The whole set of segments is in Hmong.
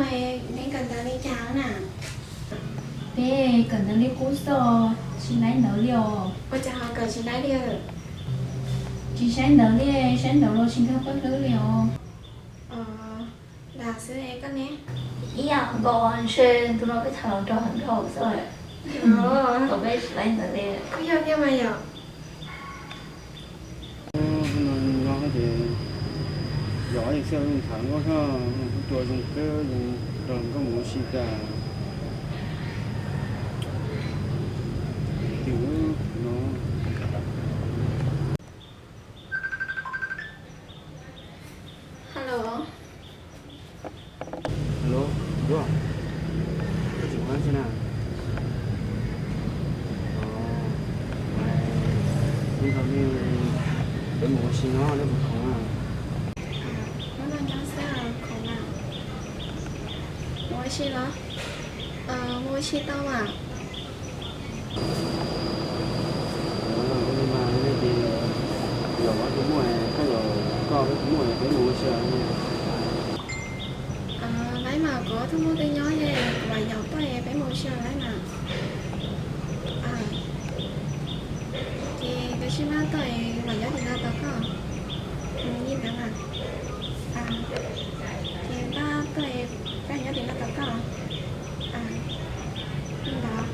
Neb kawm ntawv li cas na? Peb kawm ntawv li qub xwb, tsis laib ntawv li os. Ua cas ho kawm tsis laib li? Tsis saib ntawv li, saib ntawv los tsis nkag pawg hlwb li os. Lam xwb koj ne? Ib yam nkaus, ntshe ntu no peb tham los nrog heev dhau xwb. Thaum peb tsis laib ntawv li. Kuj yog thiab mas yom. Nyob ces yog ib xyoo tham nkauj xwb, kuj tua zoo kawg, zoo rau nkauj mus ua si tas. Twb no. Hello. Hello, Duab. Koj tseem ua dab tsi na? Hnub no nej, peb mus ua si no, nej puas khoom na? Hnub no nyob xwb, khoom na. Mus ua si los? Mus ua si tau mas. Ua li mas nej ces, yog ob tug muaj, koj yog koj, peb tug muaj, peb mus ua si os. Laib mas, kuv ob tug muaj tej nyob es kuv mam yos tuaj es peb mus ua si laib mas. Ces tus sib npaj tuaj es mam nyob tim no tos koj. Yeej ntawd mas. Ces npaj tuaj es koj nyob tim no tos koj. Yeej ntawd.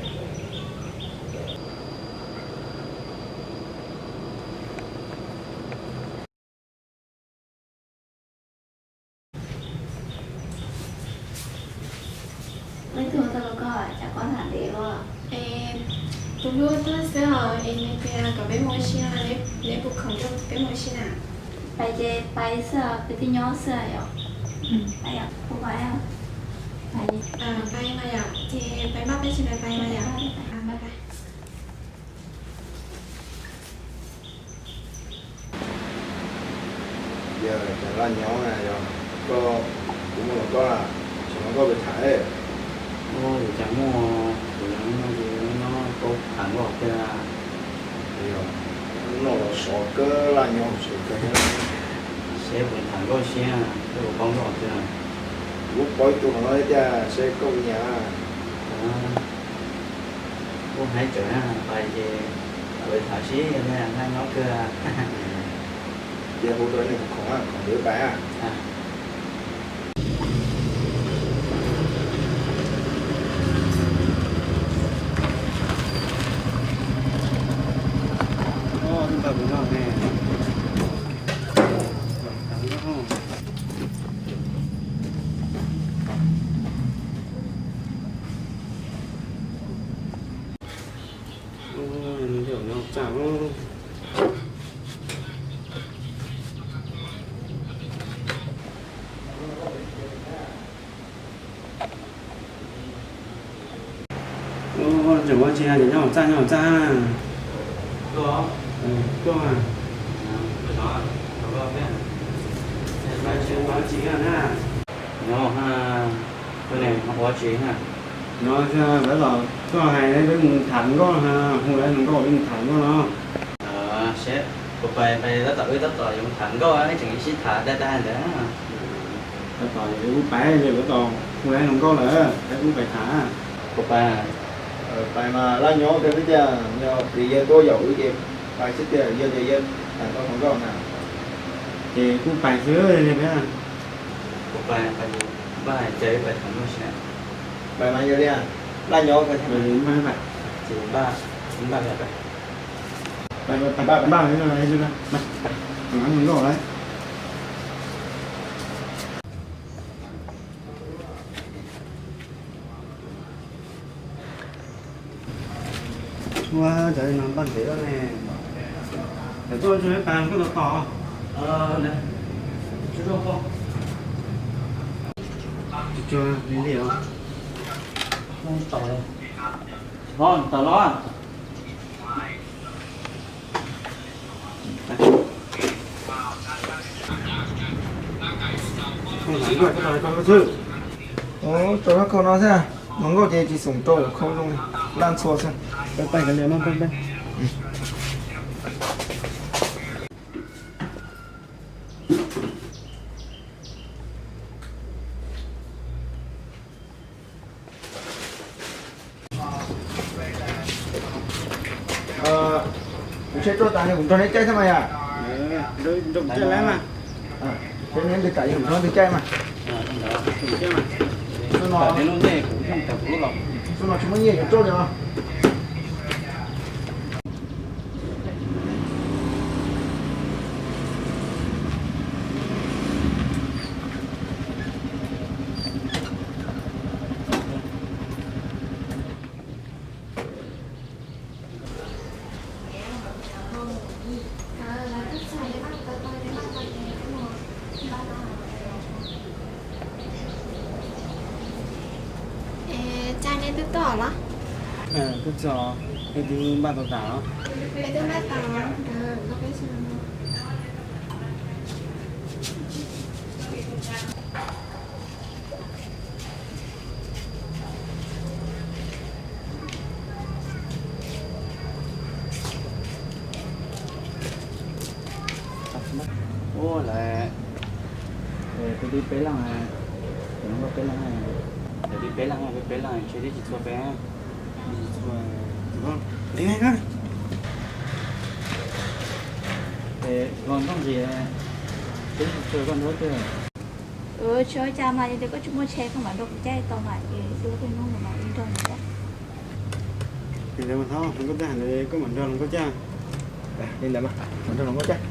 Leej twg hu tau rau koj, cas koj tham ntev luaj? Es tus hlub tuaj xwb os, es nws tias kom peb mus ua si no, neb puas khoom rau peb mus ua si na? Pais ces pais xwb, peb twb nyob xwb yom. Pais yom, kuv pais. Pais mas yom, ces pais npaj peb tsis pais pais mas yom. Yog cov laj nyob na, yog koj, kuv muaj hluas nkauj na, tsis hluas nkauj pes tham. Ua cas muaj, kuv yog no ces nyob koj tham nkauj tiag. Yog, no los sov kawg laj nyob tsis kawg. Seb puas tham nkauj siab, koj puas paub nkauj tiag. Kuv paub ib tug no thiab tiag, seb koj puas nyiam. Kuj haib tsawv na, pais ces tham sib laj nyob kawg. Ces hu rau nej khoom, khoom lwv pais. Tseem ua tsi, nyob hauv txaj, nyob hauv txaj. Tuaj, tuaj. Nyob, tuaj ne, ua tsi na? Nyob, peb los tuaj hais peb mus tham nkauj, hu lawv hluas nkauj peb mus tham nkauj no. Seb, kuv pais, pais tab tom, wb tab tom yuav mus tham nkauj, tseem sib tham dab dab ntawd. Tab tom wb pais, tab tom hu lawv hluas nkauj lawm, peb kuj pais tham. Kuv pais, pais mas laj nyob kawg thiab tiag, yog plis yawg tuaj yaum wb ces pais xwb tiag, yog tias yawg tham tau hluas nkauj na. Ces kuj pais xwb li peb. Kuv pais, pais, npaj ces wb pais tham nkauj seb. Pais mas yog li, laj nyob kawg thiab. Ces npaj, npaj, pais, pais, npaj, npaj, hluas nkauj lawm. Ua, cov no npaj ntev lawm ne. Cov tuaj tsis pais koj tos tos. Tsuag tsuag li li os. Tsis pom tawm los. Rau lub khau no xwb, hluas nkauj ces tsis xoom rau khau zoo, laj ntxhua xwb. Peb pais kav liam no, peb pais. Tsheb tuaj tas kuv nrog neb caij thiab mas yom. Neb ntws kam yog kuv nrog ntws caij mas. Xub no, xub no tsis muaj nyiaj yuav rauj li os. Es cas nej twb tuaj los? Twb txog, nej twb npaj tau tas los? Peb twb npaj tas. Ua lawm, peb twb peb leeg, peb leeg, peb leeg, peb leeg, ntshe twb tsis txhua peb, tsis txhua, li ne, los nrog ntsis, twb tsis txhua koj nrog twg. Tsis ua cas mas, yog tias koj tsis muaj tsheb koj mam nrog kuv caij tau mas, es dua tej hnub no mas wb nrog nws caij. Li ntawd mas thaub, hluas nkauj caij, koj mam nrog hluas nkauj caij. Li ntawd mas mam nrog hluas nkauj caij.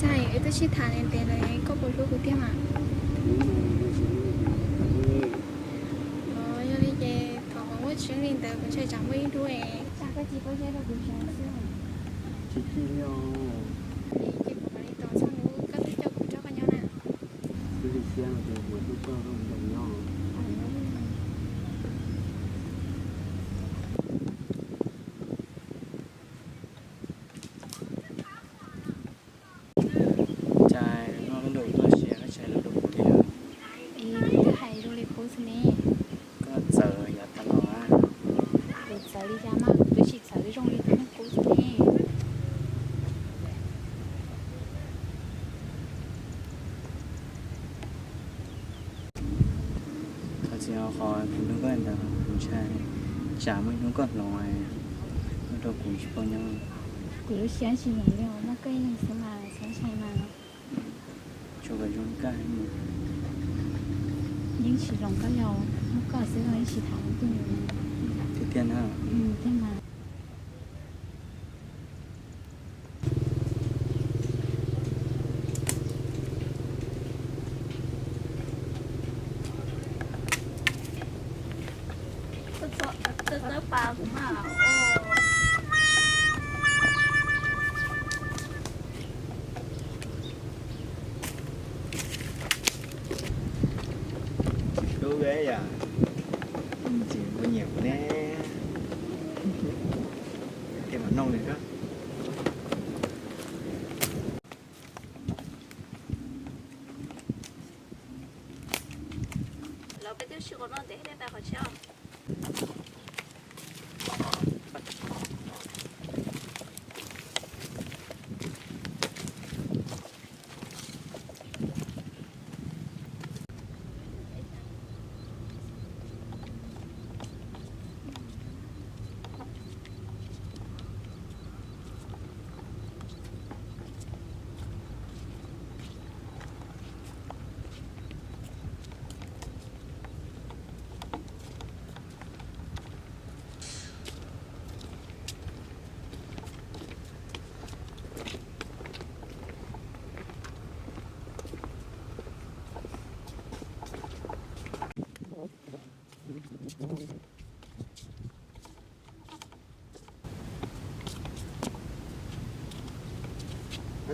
Cas wb twb sib tham ntev ntev lawm, koj puas hlub kuv tiag mas? Yog li ces thov kom muaj tseeb li ntawd, kuv ntshai tsam muaj ib hnub es koj tsis paub zeb rau kuv xyov xwb. Tsis cia li os. Ces kuv mam li tos txog hnub koj twb coj kuv rov qab nyob na. Twb li siab no ces kuv twb coj koj mus nrog nyob. Cas no lub ntuj toj siab koj tsis hais lus rau kuv li os? Kuv twb hais zoo li qub xwb ne. Koj txawv yav tas los a. Kuv txawv li cas mas, kuv twb tsis txawv zoo li koj qub xwb ne. Thov txim qhov kuv nug koj ntawd, kuv ntshai tsam muaj ib hnub koj hloov, ua rau kuv tsis paub nyob. Kuv lub siab tsis nyob li os, muaj koj ib leeg xwb mas txhob ntshai mas. Tsuas kom zoo koj, yeej tsis hloov koj li os, muaj koj xwb los yeej tsis tham leej twg li. Tiag tiag na? Tiag mas. Tsis hlub yom, tsis muaj nyiam kuv ne. Thiaj mam nug li koj. Los peb twb sib qhov no ntev thiab, peb qhov tsheb os.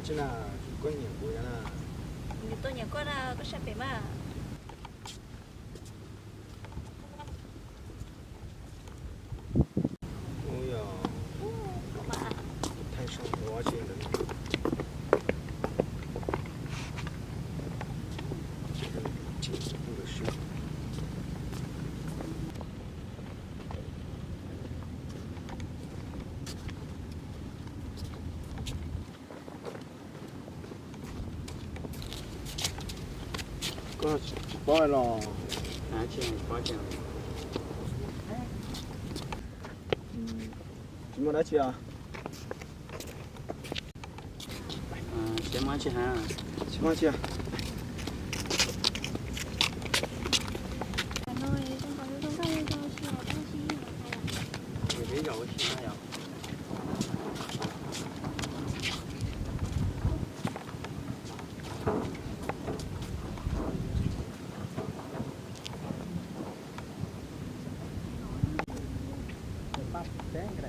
Tsis na, koj nyiam kuv yog na. Nws tuaj nyiam koj na, koj sab pem mas. Ub yog, thaij sau ua tsi ntawd. Koj tsis paub los? Tsis muaj dab tsi os. Tsis muaj dab tsi ha. Tsis muaj dab tsi.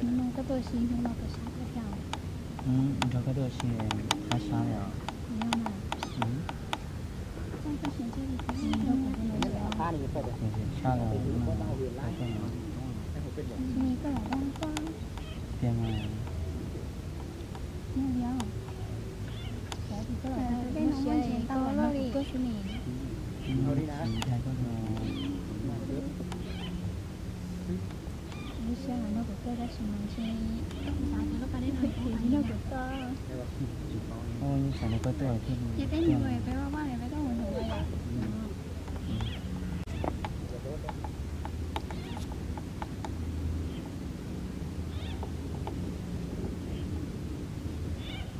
Nrog koj tuaj ua si hnub no puas sab thiab thiab? Nrog koj tuaj ua si qab sab li os. Sab los tiag mas. Lub siab los nrog kuv tuaj tab sis mas ntshe nrog kuv tuaj. Ub, yeej xav nrog koj tuaj thiab.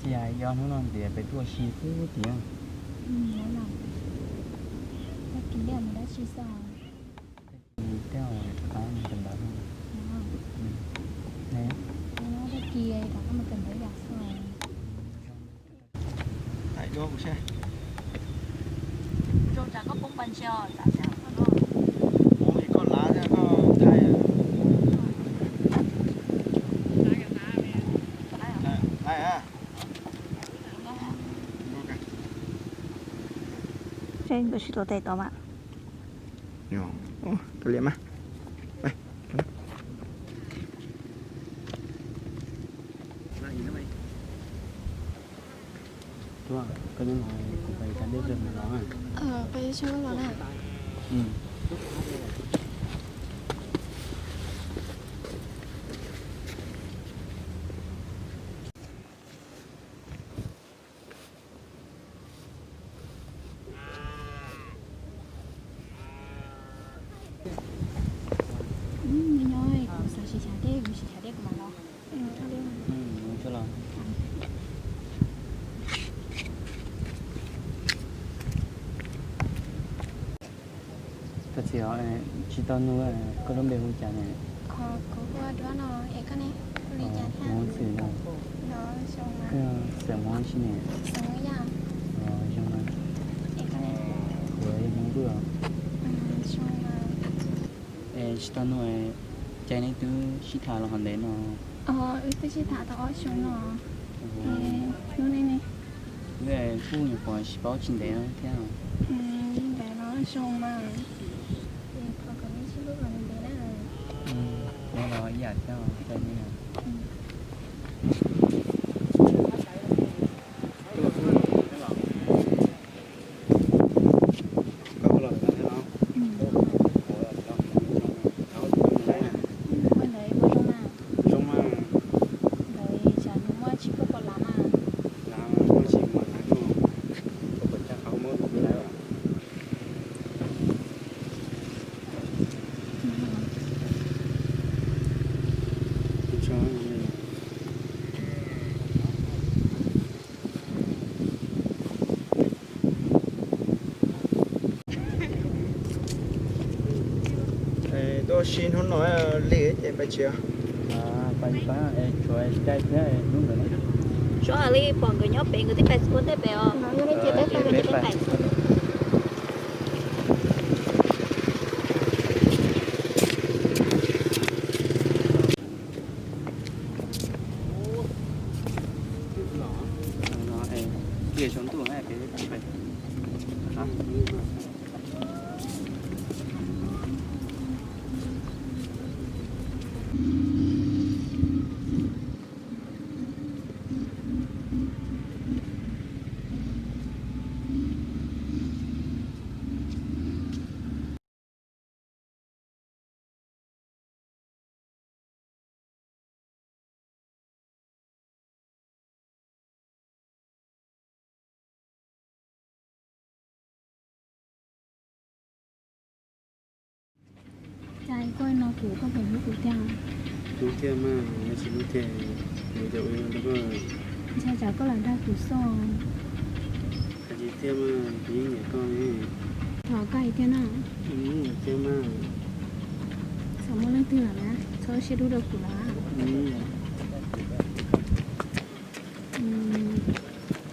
Cia yog hnub no ntiav peb tuaj ua si xwb tiag. Tag kis mus dab tsi xwb? Tag kis tej zaum rov qab mus kawm ntawv. Tag kis rov qab mus kawm ntawv yam xwb. Thaij duab kuv seb. Zoo tsam koj poob pas ntses os, tsam koj no. Ua li koj lav thiab koj thaij. Lav, lav. Seb nkawd sib tuav tes tod mas. Kav liam mas. Tuaj, koj nyob no kuv pais ua dej rau nws los na. Pais ua dej rau nws los na. Nyob nyob kuv xav sim chav dej, kuv sim chav dej kuv mam los. Koj txiv, tsis tau nug koj lub npe hu cas ne? Kuv hu ua Duab no, es koj ne? Hu li cas thiab? Hmoob xwm no. Koj xeem Hmoob tsi ne? Xeem Hmoob Yaj. Zoo mas. Es koj ne? Kuv yog Hmoob Vwj os. Zoo mas. Es tsis tau nug, cas nej twb sib tham los hov ntev no? Wb twb sib tham tau ob xyoos no. Hnub no ne? Wb kuj nyuam qhuav sib paub tsis ntev no thiab. Li ntawd los zoo mas. Thov kom nej sib hlub los ntev na. Neb los ib yam thiab, ua tsaug nej na. Koj ua los tau thiab los? Ua ntawd puas zoo mas? Zoo mas. Ntawd tsam nws muaj tsis koj puas lav mas? Lav mas, muaj tsis mas lav koj. Koj puas tsa qhov muab tus pib lav? Tuaj ua si hnub no lig ces pais tsev. Tshuav li pom nkawd nyob pem, nkawd twb pais xwb, peb pais. Cas koj no kuv koj puas hlub kuv tiag? Hlub tiag mas, yog tsis hlub tiag yuav ua li no rau koj. Ntshai tsam koj lam dag kuv xwb. Hais tiag tiag mas, kuv yeej nyiam koj ne. Thov koj hais tiag na. Tiag mas. Txhob muaj leej twg lawm na, txhob siab dub rau kuv lawm.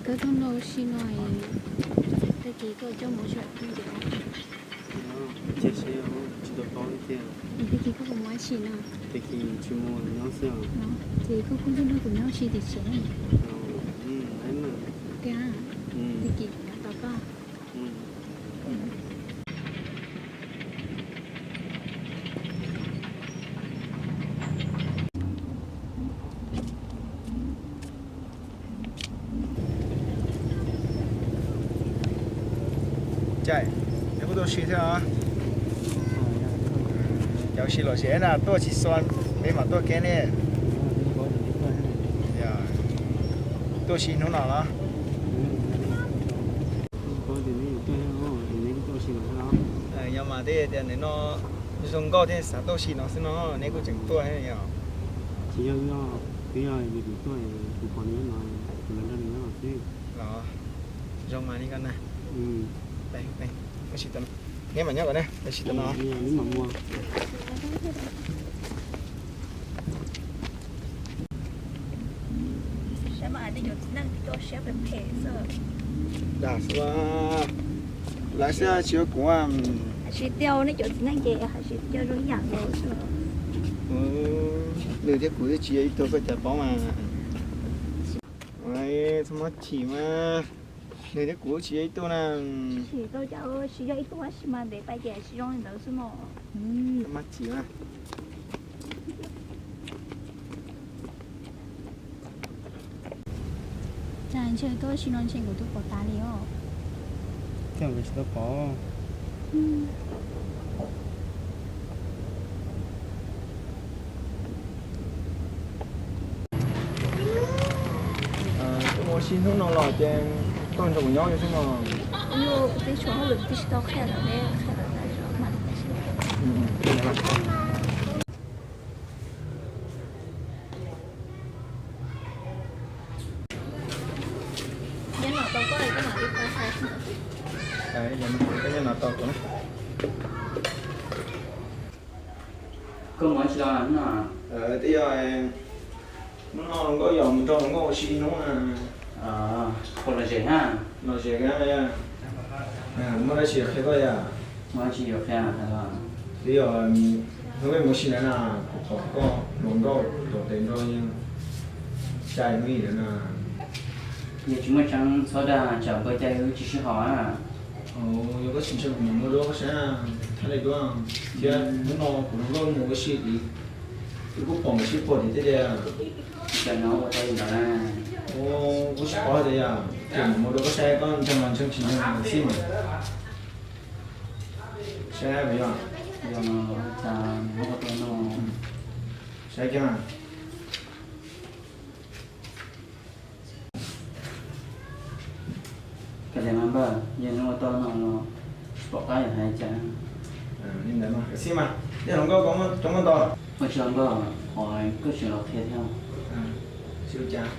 Koj tuaj nrog ua si no, tag kis koj coj mus ua si tim no. Tsis tau paub tiag. Tag kis koj puas mus ua si no? Tag kis tsis mus, nyob xwb os. Ces koj kuj tuaj nrog kuv nyob ua si tim tsev. Tiag, tag kis kuv nyob tos koj. Cas neb kuj tuaj ua si thiab os? Cas ua si lom zem na, tuaj tsis xua peb mam tuaj kev ne. Tuaj ua si hnub no los? Yog mas, twb tias nim no zoo nkauj thiaj xav tuaj ua si no xwb no, neb kuj tseem tuaj thiab yom? Tsis yog, twb yog nws tuaj, kuv pom nws no, kuv los nrog nws nyob xwb. Los zoo mas li ko na. Neb mam nyob kom na, tam sim no. Dag xwb, lawv xwb tsis ua kuv. Hais tias nej cov txiv neej ces hais tias zoo ib yam nkaus xwb. Nws thiab kuv twb tsis yog ib tug, koj cas paub mas. Txhob mob chim mas, nws thiab kuv tsis yog ib tug na. Tsis tau cas, tsis yog ib tug tab sis mas ntev pais ces tsis zoo li ntawd xwb no. Txhob mob chim mas. Cas ntshe tuaj ua si no ntshe kuv twb pom tas li os. Thiab kuv tsis tau pom. Tuaj ua si hnub no los ces koj nrog kuv nyob xwb no. Kuv twb tshuav hauj lwm twb tsis tau qhia lawm ne, qhia lawm tas zog mas. Nyob no tos koj, koj mam li tau hais. Koj nyob no tos kuv na. Koj mus tsis los no? Twb yog hnub no hluas nkauj yos mus nrog hluas nkauj ua si hnub na. Puas lom zem na? Lom zem kawg na. Muaj dab tsi yuav qhia koj yom? Muaj dab tsi yuav qhia? Twb yog hnub peb mus ua si ntawd na, kuv pom koj hluas nkauj tom tes nrog yawg cai hnub ib ntawd na. Yog tsis muaj tseeb txhob dag, tsam npawg cai wb tsis sib haum na. Yog koj tsis ntseeg kuv mam muab duab koj saib, thaij li duab thiab. Hnub no kuv hluas nkauj mus ua si tid, wb kuj pom nkawd sib puag tim thiab tiag. Cas no ua tau li ntawd na? Kuv tsis paub tias yog, ces mam muab duab koj saib koj ntseeg los ntseeg, tsis ntseeg los xij mas. Saib puas yog? Yog no, cas no ua tau no? Saib kiag. Koj tias mas npawg, yog nws ua tau no los tsis pom qab yuav hais cas. Li ntawd mas xij mas, yog hluas nkauj koj coob muaj ntau. Ua tsis los npawg, qhov koj tseem los qhia thiab. Tsis ua cas,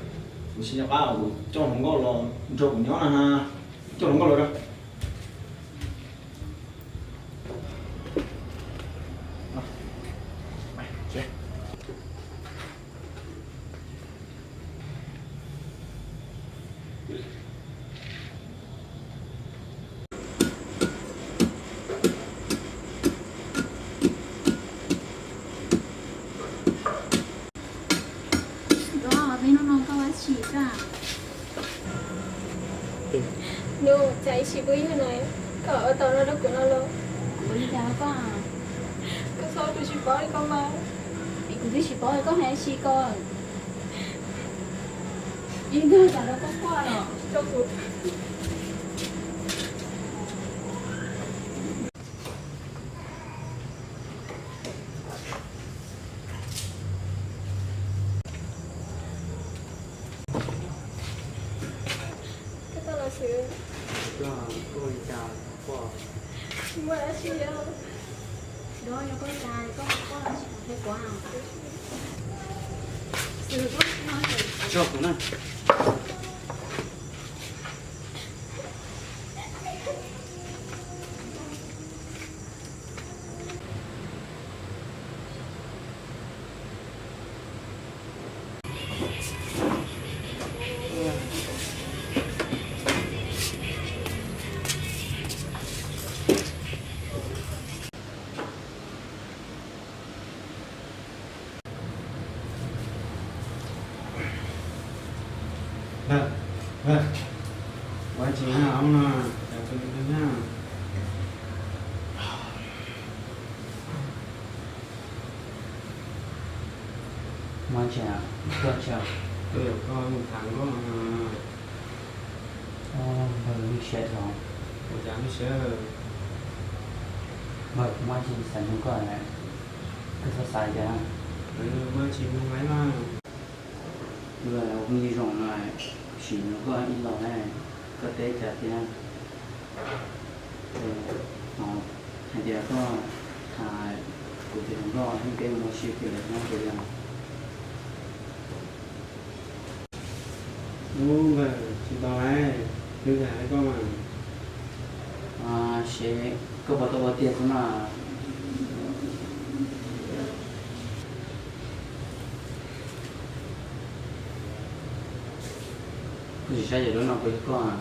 kuv tsis nco qab kuv coj hluas nkauj los nrog kuv nyob na. Coj hluas nkauj los rau. Ntuj, peb hnub no koj ua tsi koj? Ntuj, cas ib sim pw ib hnub no koj ua tau no rau kuv no los? Kuv ua li cas rau koj? Koj txhob, kuv tsis paub li koj mas. Es kuv Twb tsis paub koj hais si ko. Ib ntus tas rau koj quaj los. Koj tau los xwb. Koj li cas quaj? Muaj dab tsi os? Duab, yog koj li cas koj quaj tsis qhia kuv? Xwb koj no. Tso kuv na. Ua tsis nyob no, cov tus tus nyob. Muaj tsis, koj tsis, koj yuav koj mus tham nkauj. Npawg, lub siab dhau. Ua cas lub siab? Npawg, kuv muaj tsis xav nug koj, koj txhob xav tias muaj tsis nug lawm mas. Wb ua phooj ywg zoo no, sim nug koj ib los, koj teb cas tiag? Hais tias koj tham kuv tus hluas nkauj, yeej peb mus ua si pem no ces yog. Ub, npawg, tsis tau lawm, twb hais koj mas. Seb koj puas tau ua tiag xwb mas. Koj tsis saib yog duab no puas yog koj?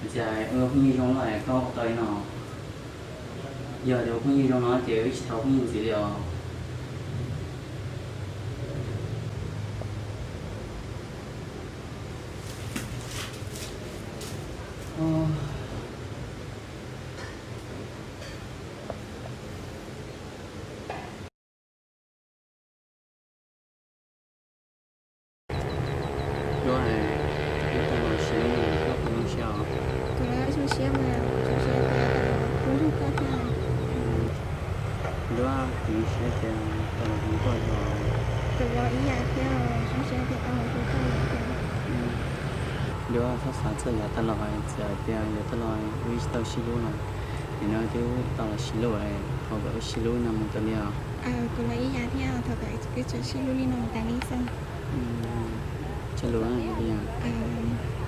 Cas ua phooj ywg zoo no koj ua tau li no? Yog tias ua phooj ywg zoo no ces wb tsis tau phooj ywg ntxiv li os. Duab, wb tau los sis koj puas zoo siab os? Kuv zoo siab mas, zoo siab tias tau los hu koj thiab. Duab, kuv zoo siab tias tau los hu koj thiab. Kuv los ib yam thiab, zoo siab tias tau los hu koj thiab. Duab, txhob xav txog yav tau los, txawm hais tias yav tau los wb tsis tau sib hlub los, nim no twb tau los sib hlub, thov kom wb sib hlub no mus tas li os. Kuv los ib yam thiab, thov kom wb tseem sib hlub li no mus tas li xwb. Txoj lus li os.